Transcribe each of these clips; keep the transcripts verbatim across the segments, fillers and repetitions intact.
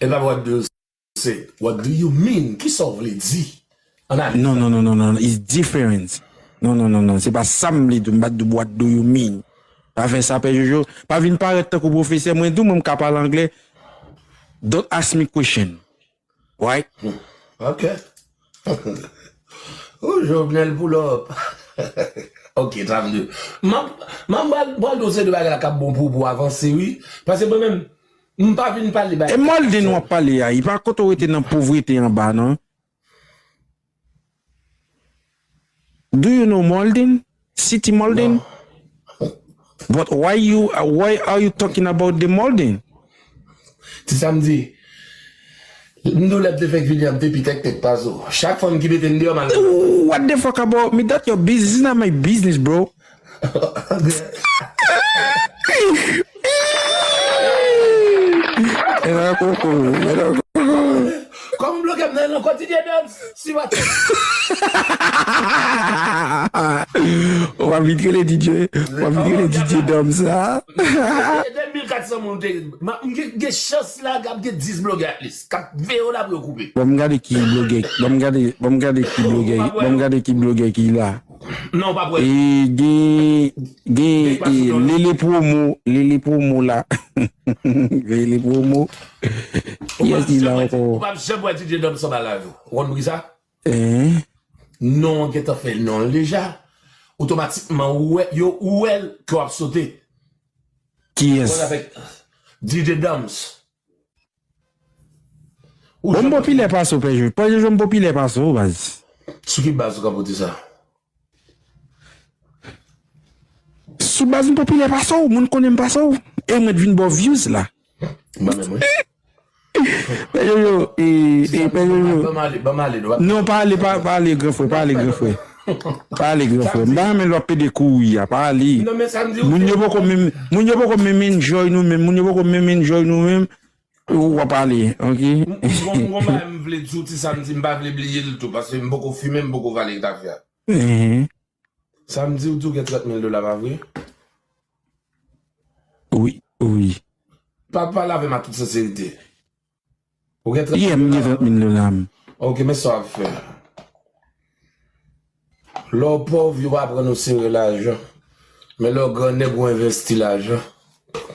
E pa what do you say? What do you mean? Kisa w vle di? Analize. Non, non, non, non, non, it's different. Non, non, non, non, se pa sa m vle di, m pa t di what do you mean. Pa fè sa, Pè Jojo. Pa vin parèt tankou pwofesè, mwen tou, mwen m ka pale anglè. Don't ask me question. Right? Ok. Ou Jovenel pull up. Ok, sa vle di. M ap, m ap pral, pral di w se de bagay la k ap bon pou, pou avanse, wi. Paske mwen menm, m pa vin pale bagay. E Mauldin w ap pale a, e pa kote w rete nan povrete anba, non? Do you know Mauldin? City Mauldin? But why you why are you talking about the Mauldin? Ti Samdi, m di w lè m te fèk vini an, m te pi tèktèk pase w. Chak fwa m ki mete m deyò, m al. What the fuck about me? That your business. It's not my business, bro. E nan koko, e nan koko. Kòm blogè m nan, nan kontinye dans. Si w a Ou pa vin rele D J, ou pa vin rele D J Dom sa. De mil kat san moun te. M gen, gen chans la, ap gen dis blogè at least. K ap veye w la pou yo koupe. Ban m gade ki blogè, ban m gade, ban m gade ki blogè, ban m gade ki blogè ki la. Non, w pa wè. E gen, gen e, Lele Promo, Lele Promo la. Lele Promo. Kiyès ki la ankò? Ou p ap janm wè D J Dom sanba la yo. Ou konn poukisa? Hein? Non an gentan fè non l deja. Otomatikman, ou wè, yo, ou wè l ke w ap sote. Kiyès? Konn avèk D J Dams. Bon, m popilè pase w, Pè Jojo. Pè Jojo, m popilè pase w, baz. Sou ki baz ou ka pote sa? Sou baz m popilè pase w, moun konnen m pase w. E mwen t vin ba w views la. Ban menm, wi. Pè Jojo, e, e, Pè Jojo. Ban m ale, ban m ale, nou pa. Non, pa ale, pa, pa ale, gran frè, pa ale, gran frè. Pa ale, gran frè. M pa renmen lè w ap pede kouri a, pa ale. Non, men sa m di ou, Moun yo poko menm, moun yo poko menm enjoy nou menm, moun yo poko menm enjoy nou menm. Ou w ap ale, ok? M, m, m, m, m vle di w ti Samdi, m pa vle bliye l tou, paske m poko fimen, m poko vale tafya. Mhm. Samdi, ou di w gen trant mil dola, pa vre? Wi, wi. Pa pale avè m an tout senserite. Ou gen trant mil dola? Yeah, m gen trant mil dola m. Ok, men sa w ap fè. Lè w pòv, yo pa aprann ou sere lajan. Men lè w grannèg, ou envesti lajan.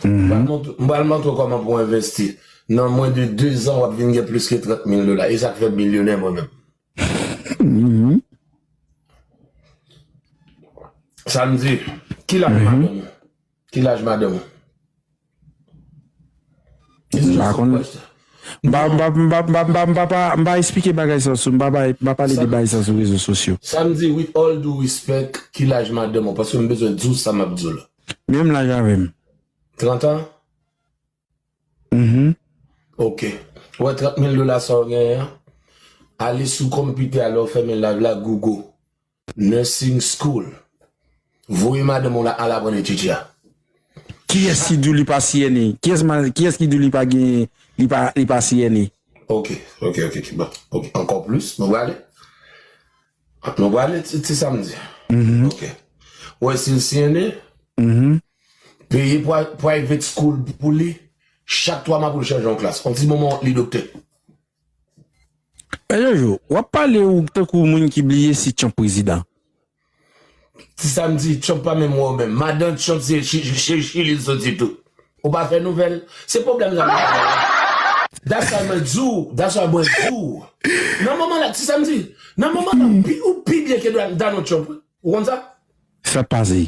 M pral mont-, m pral montre w kòman pou w envesti. Nan mwen de de zan, w ap vin gen plis ke trant mil dola. E sa k fè m milyonè mwen menm. Samdi, ki laj madanm ou? Ki laj madanm ou? M pa konnen. M pa, m pa, m pa, m pa, m pa, m pa, m pa, m pa esplike bagay sa sou, m pa, m pa, m pa pale de bagay sa sou rezo sosyo. Sa m di, with all due respect, ki laj madanm ou? Paske m bezwen di w sa m ap di w la. Menm laj avè m. Trant an? Mhm. Ok. Ou wè trant mil dola sa w genyen an? Ale sou konpitè a lè w fèmen live la, Google. Nursing school. Voye madanm ou la al aprann etidye a. Kiyès ki di w li pa C N A? Kiyès ma-, kiyès ki di w li pa gen, li pa, li pa C N A? Ok, ok, ok, ok. Bon, ok. Ankò plis, nou prale. Nou prale ti, ti samdi. Mhm. Ok. Ou wè si l C N A, mhm, peye pri-, private school pou li, chak twa mwa pou l chanje yon klas. On ti moman li doktè. E Jojo, w ap pale ou tankou moun ki bliye si Trump prezidan. Ti samdi, Trump pa menm wè w menm. Madan Trump se Chi-, se Chili l soti tou. Ou pa fè nouvèl. Se pwoblèm sa m ap pale. That's why mwen di w, that's why mwen di w. Nan moman la, ti samdi, nan moman la, pi, ou pi byen ke Donald Trump, wi. Ou konn sa? Sa pase.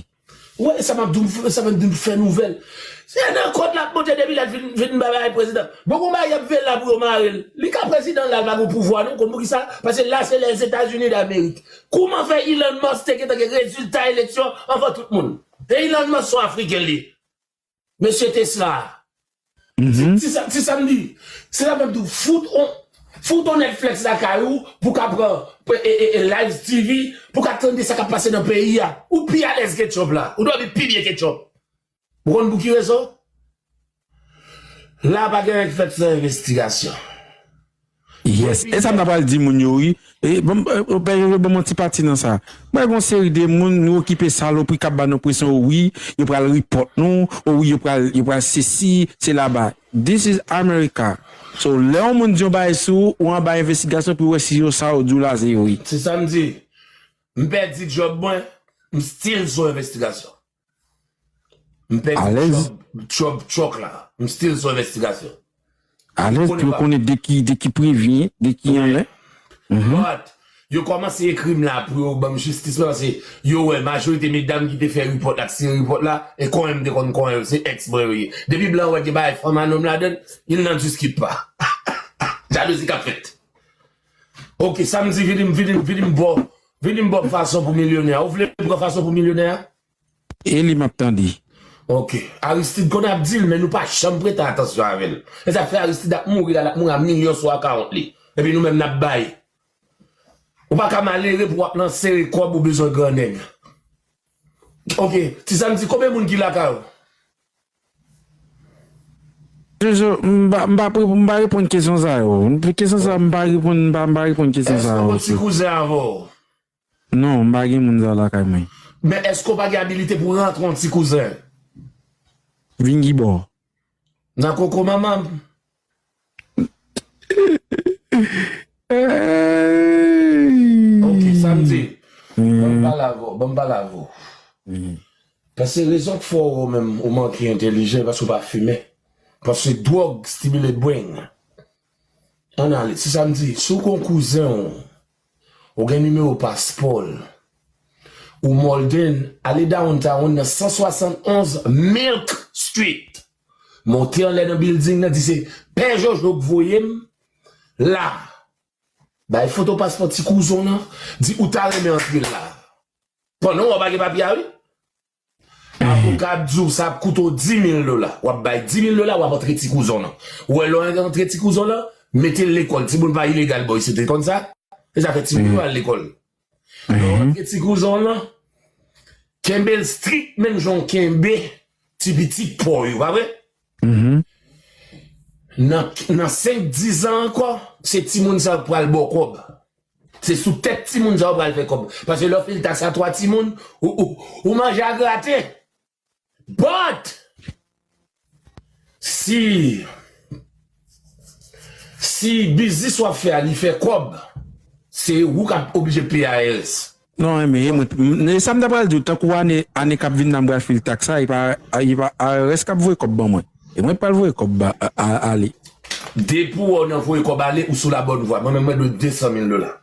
Ou wè, sa m ap di w, sa m ap di w fè nouvèl. Se nan kòd l ap monte depi lè l vin, vin bay prezidan. Bon, gon bagay y ap veye la pou yo mare l. Li ka prezidan la, l pa gon pouvwa non, konn poukisa? Paske la se Lèzetazini Damerik. Kouman fè Elon Musk te gentan gen rezilta eleksyon anvan tout moun? E Elon Musk se yon Afriken li ye. Mesye Tesla. Mhm. Ti, ti sa, ti sa m di. Se la menm tou, fout on, fout on Netflix lakay ou pou ka pran e, e, e, Live T V, pou ka tande sa k ap pase nan peyi a. Ou pi alèz ke Trump la. Ou dòmi pi byen ke Trump. Ou konn pou ki rezon? La pa gen anyen k fèt san envestigasyon. Yes. E sa m ta pral di moun yo, wi. E, ban m, e, Pè Jojo, ban m yon ti pati nan sa. Mwen gen yon seri de moun, nou okipe salopri k ap ba nou presyon, o wi, yo pral report nou, o wi, yo pral, yo pral sesi, se laba. This is America. So, lè yon moun di yon bagay sou ou, ou anba envestigasyon pou wè si yo sa yo di w la se vre. Se sa m di. M pèdi djòb mwen, m still sou envestigasyon. M pèdi Trump, Trump, Trump la. M still sou envestigasyon. Alèz pou yo konnen de ki, de ki prevyen, de ki anlè. Mhm. But, yo kòmanse ekri m la pou yo ban m jistis mwen, paske yo wè majorite medam ki te fè report la, ki siyen report la, e konyen m te konn konyen yo, se ex mwen yo ye. Depi blan wè gen bagay fanm a nonm ladann, il n'en discute pas. Jalouzi k ap fèt. Ok, samdi, vini m, vini m, vini m bò, vini m bò fason pou milyonè a. Ou vle pran fason pou milyonè a? E li m ap tande. Ok. Aristide konn ap di l, men nou pa janm prete atansyon avè l. E sa fè Aristide ap mouri la, l ap mouri a milyon sou akawont li. Epi nou menm n ap bay. Ou pa ka malere pou w ap nan sere kòb ou bezwen grannèg. Ok. Ti Samdi, konbyen moun ki lakay ou? Jojo, m pa, m pa pre-, m pa reponn kesyon sa yo. Kesyon sa, m pa reponn, m pa, m pa reponn kesyon sa yo. Èske w gon ti kouzen avè w? Non, m pa gen moun sa lakay mwen. Men èske w pa gen abilite pou rantre yon ti kouzen? Vin gibò. Nan koko manman m. Ok, Samdi. Ban m pale avè w, ban m pale avè w. Paske rezon k fè w menm ou manke entèlijan, paske w pa fimen. Paske dwòg stimile brain. Ann ale. Ti Samdi, si w gon kouzen w, ou gen nimewo paspò l, ou Malden, ale downtown nan san swasannonz Milk Street. Monte anlè nan building nan, di se Pè Jojo k voye m la. Bay foto paspò ti kouzen w nan, di ou ta renmen antre la. Pandan w pa gen papye a, wi. Avoka ap di w sa ap koute w di mil dola. W ap bay di mil dola, w ap antre ti kouzen w nan. Ou wè lè w antre ti kouzen w nan, mete l lekòl. Timoun pa ilegal bò isit, ou konn sa? Se sa fè timoun yo al lekòl. Lè w antre ti kouzen w nan, kenbe l strik menm jan w kenbe ti pitit pa w yo, pa vre? Nan, nan senk, diz an ankò, se timoun sa yo k pral ba w kòb. Se sou tèt timoun sa yo pral fè kòb. Paske lè w fil taks a twa timoun, ou, ou, ou manje a graten. But, si, si biznis w ap fè a, li fè kòb, se ou k ap oblije peye I R S. Non, men, e mwen, m, e sa m ta pral di w, tankou ane, ane k ap vin nan m pral fil taks sa, e pa, e pa I R S k ap voye kòb ban mwen. E mwen k pral voye kòb ba, a, a, ale. Depi w wè w nan voye kòb ale, ou sou la bòn vwa. Mwen menm, mwen dwe de san mil dola.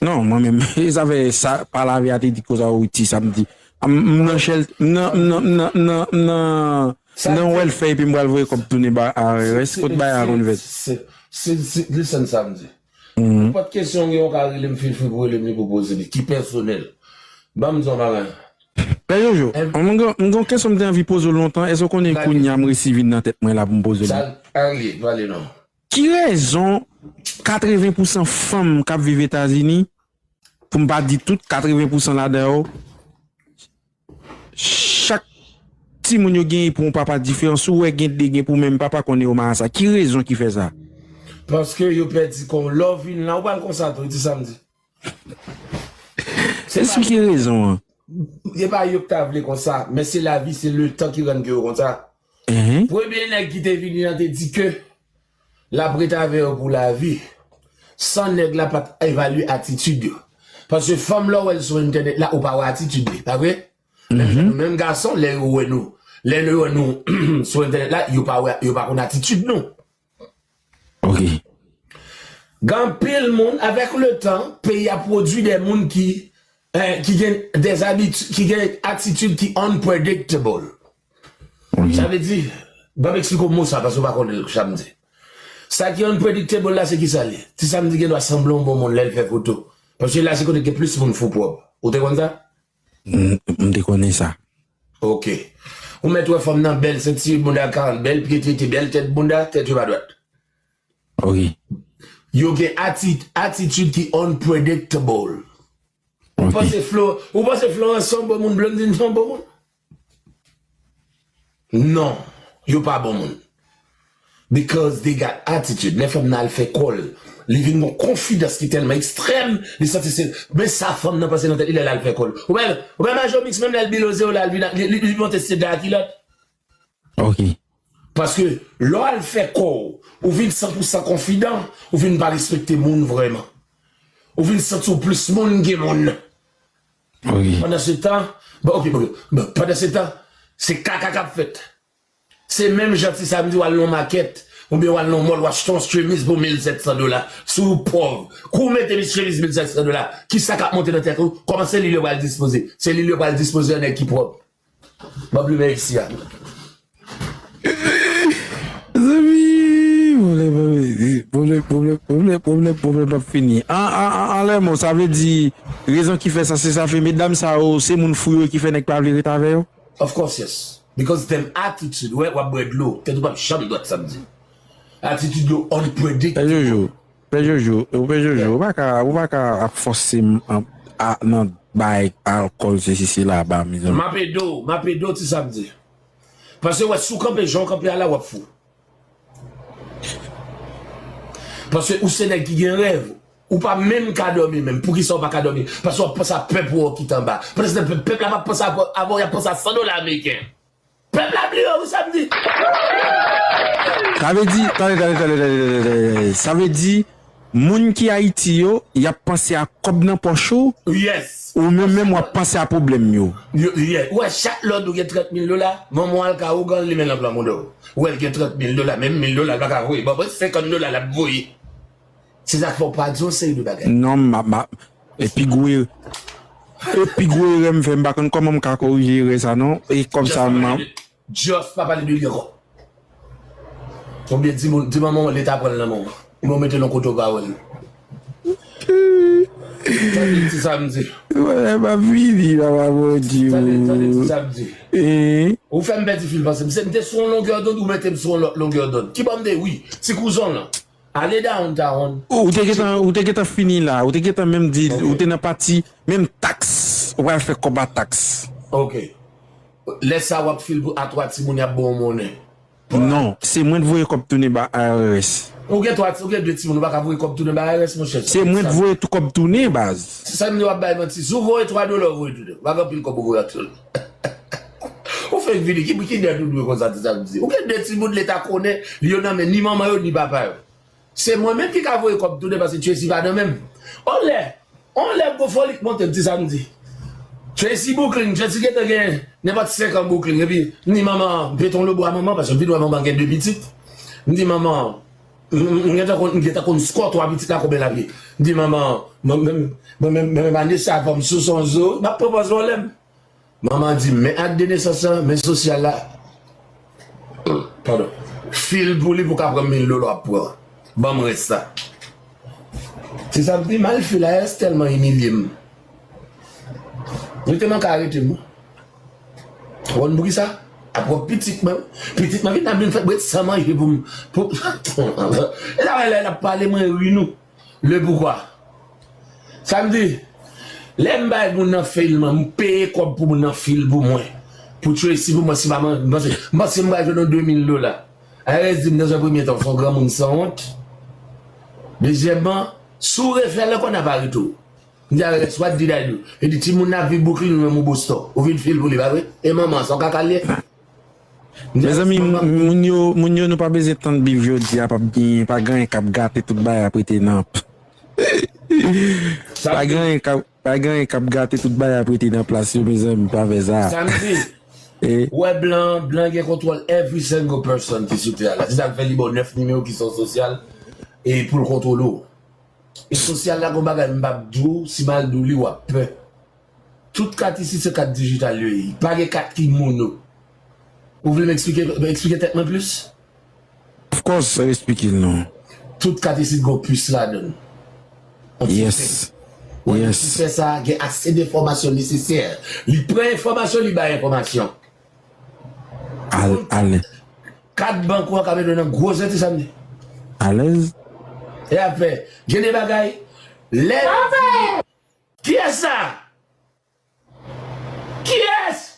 Non, mwen menm, e zafè sa, pa lave a te di koza ou ti Samdi. A, m, m nan chèl, m nan, m nan, m nan, m nan, m nan, m nan, m nan wèlfè epi m pral voye kòb tounen ba I R S, kot bagay a konn fèt. Se, Si, si, listen sa m di. Nenpòt kesyon w gen, ou ka rele m, feel free pou rele m li pou poze li, ki pèsonèl. Ban m di yon bagay. Pè Jojo, m gen yon kesyon m te anvi poze w lontan, èske w konnen kounye a m resi vin nan tèt mwen la pou m poze l? Sa, ale, pale non. Ki rezon katreven pousan fanm k ap viv Etazini, pou m pa di tout, katreven pousan ladan yo, chak timoun yo genyen pou yon papa diferan. Si w wè gen de gen pou menm papa, konnen yo marasa. Ki rezon ki fè sa? Paske yo pèdi kon lè w vin la, ou pral konsa tou, ti samdi. Esplike rezon an. E pa yo ki ta vle konsa, men se lavi, se letan ki rann ke yo konsa. Premye nèg ki te vini an te di ke l ap ret avè yo pou lavi, san nèg la pa t evalye atitid yo. Paske fanm lè w wè l sou entènèt la, ou pa wè atitid li, pa vre? Menm jan nou menm gason, lè yo wè nou, lè yo wè nou sou entènèt la, yo pa wè, yo pa konn atitid nou. Ok. Gen anpil moun, avèk letan, peyi a pwodui de moun ki, eh, ki gen des habitudes, ki gen atitid ki unpredictable. Sa vle di, ban m eksplike w mo sa, paske w pa konnen sa m di. Sa ki unpredictable la, se ki sa l ye? Ti samdi gen dwa sanble yon bon moun lè l fè foto. Paske la se kote gen plis moun fou pwòp. Ou te konn sa? M te konnen sa. Ok. Ou mèt wè fanm nan bèl, senti bounda karant bèl, pye tete bèl, tèt bounda, tèt yo pa dwat. Ok. Yo gen ati, atitid ki unpredictable. Ou panse Flo, ou panse Florence se yon bon moun, Blondine se yon bon moun? Non, yo pa bon moun. Because they got attitude. Lè fanm nan al fè kò l, li vin gon konfidans ki tèlman ekstrèm, li santi se, men sa fanm nan panse nan tèt li lè l al fè kò l. Ou wè, ou wè Majo Mix, menm lè l biloze w la, li, li, li monte stage la kilòt. Ok. Paske lè w al fè kò w, ou vin san pou san konfidan, ou vin pa respekte moun vrèman. Ou vin santi w plis moun ke moun nan. Pandan se tan, bon, ok, bon, bon, pandan se tan, se kaka k ap fèt. Se menm jan ti samdi w al nan yon makèt, oubyen w al nan yon mòl, w achte yon chemiz pou mil sèt san dola. Si w pòv, kou w mete chemiz mil sèt san dola, kisa k ap monte nan tèt ou? Kòman selil yo pral dispoze? Selil yo pral dispoze an nèg ki pwòp. M ap limen isi a. Zanmi, pwoblèm, pwoblèm, pwoblèm, pwoblèm, pwoblèm, pwoblèm p ap fini. An, an, an, an lè mo, sa vle di, rezon ki fè sa, se sa fè medam sa yo, se moun fou yo ki fè nèg pa vle ret avè yo? Of course, yes. Because them attitude, wè, w ap bwè dlo, tèt ou p ap janm dwat samdi. Atitid yo unpredictable. Pè Jojo, Pè Jojo, ou Pè Jojo, ou pa ka, ou pa ka ap fòse m an, a, nan bay alkòl, sesi, sela, ba, mezanmi. M ap ede w, m ap ede w ti samdi. Paske wè, si w kanpe jan w kanpe a la, w ap fou. Paske ou se nèg ki gen rèv, ou pa menm ka dòmi menm. Poukisa w pa ka dòmi? Paske w ap panse a pèp ou an ki t anba. Pandan se tan pèp, pèp la p ap panse a, avè w, y ap panse a san dola ameriken. Pèp la bliye w wi samdi. Sa vle di, tande, tande, tande, tande, tande, tande. Sa vle di, moun ki Ayiti yo, y ap panse a kòb nan pòch ou, Yes. ou menm menm w ap panse a pwoblèm yo. Yo, yeah. Ou wè chak lòd ou gen trant mil dola, manman w al ka ougan, li men nan plan mouda w. Ou wè l gen trant mil dola, menm mil dola l pa ka voye. Bon, mwen senkant dola l ap voye. Se sa k fè w pa di yon seri de bagay. Non, m ap, m ap, epi gwo erè, epi gwo erè m fè, m pa konn kòman m ka korije erè sa non. E kòb sa m ap. Just pa pale de li ankò. Oubyen di moun, di manman w leta pran l nan men w. Oubyen w mete l yon kote w pa wè l. Tande ti sa m di. Wè, m ap vini, papa Bondye. Tande, tande ti sa m di. Ou fè m pèdi fil panse m. Se m te sou yon longè dond, ou mete m sou yon lòt longè dond. Ki bò m te, wi, ti kouzen w lan. Ale downtown. Ou te gentan, ou te gentan fini la. Ou te gentan menm di, ou te nan pati, menm taks. Ou pral fè kòb a taks. Ok. Lè sa w ap fil pou a twa timoun y ap ba w monnen. Non, se mwen t voye kòb tounen ba I R S. Ou gen twa, ou gen de timoun, ou pa ka voye kòb tounen ba I R S, monchè. Se mwen t voye tou kòb tounen, baz. Ti Samdi w ap bay manti. Si w voye twa dola, ou voye tounen. Ou pa gen anpil kòb ou voye an tou. Ou fenk vini, ki, ki nèg ou dwe konsa, Ti Samdi? Ou gen de timoun leta konnen, yo nan men ni manman yo, ni papa yo. Se mwen menm ki ka voye kòb tounen paske Tracy pa nan men m. On lè, on lè gwo foli k monte m, Ti Samdi. Tracy Brooklyn, Tracy gentan gen nenpòt senk an Brooklyn, epi m di manman, m pete yon lobwa manman, paske m vin wè manman gen de pitit. M di manman, m, m, m gentan konn, m gentan konn skò twa pitit la konbyen l ap ye. M di manman, mwen menm, mwen menm, mwen menm ane sa fò m souse yon zo, m ap pran pòz vòlè m. Manman di m, men ak de nesans lan, men sosyal la. Padon. Fil pou li pou ka pran mil dola w ap pran. Ban m rès la. Se sa m di, m al fè la, Ès tèlman imilye m. Li te manke arete m. Ou konn poukisa? Apre pitit mwen, pitit mwen vin ap vin fè bwèt san manje pou m. Pou, e la, lè l ap pale, mwen ri nou. Le poukwa? Sa m di, lè m bay moun nan fil mwen, m peye kòb pou moun nan fil pou mwen. Pou Tracy pou mwen, si pa mwen, m panse, m panse m pral jwenn yon de mil dola. Ayès di m nan yon premye tan, se yon granmoun sanwont. Dezyèmman, si w refè l ankò, n ap arete w. M di Ayès, what did I do? Li di, timoun nan ap viv Brooklyn, ou menm ou Boston. Ou vin fil pou li, pa vre? E manman, se yon kaka l ye? Mezanmi, moun yo, moun yo, nou pa bezwen tann Biv jodi a, p ap gen, pa gen anyen k ap gate tout bagay ap rete nan. Pa gen anyen k ap, pa gen anyen k ap gate tout bagay ap rete nan plas yo, mezanmi, pa fè sa. Sa m di, ou wè blan, blan gen kontwòl every single person ki sou tè a la. Se sa k fè li ba w nèf nimewo ki se yon sosyal, e pou l kontwole w. E sosyal la, gon bagay m p ap di w, si m al di w li, w ap pè. Tout kat isit se kat dijital yo ye. Pa gen kat ki mono. Ou vle m eksplike, eksplike tèt mwen plis? Of course, eksplike l non. Tout kat isit gon pis ladan l. Yon ti fè. Yes. Wè, yon ti fè sa gen ase de enfòmasyon nesesè. Li pran enfòmasyon, li bay enfòmasyon. Al, ale. Kat bank ou an ka mete nan gwo zenti samdi. Alèz. E apre, gen de bagay, lè, kiyès sa? Kiyès?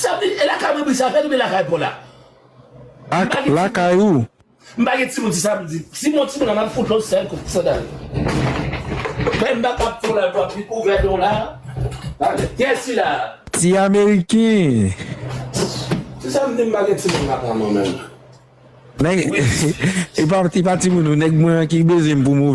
Samdi, e lakay mwen bri sa fèt oubyen lakay pa w la? Ak lakay ou? M pa gen timoun ti samdi. Si m gon timoun la, m ap fout l yon sèl kout sandal. Men m pa kap fè w la, pou ap ouvè don la. Kiyès sila? Ti ameriken. Ti samdi, m pa gen timoun lakay mwen menm. Nèg, e pa, e pa timoun ou, nèg mwen an ki bezwen m pou m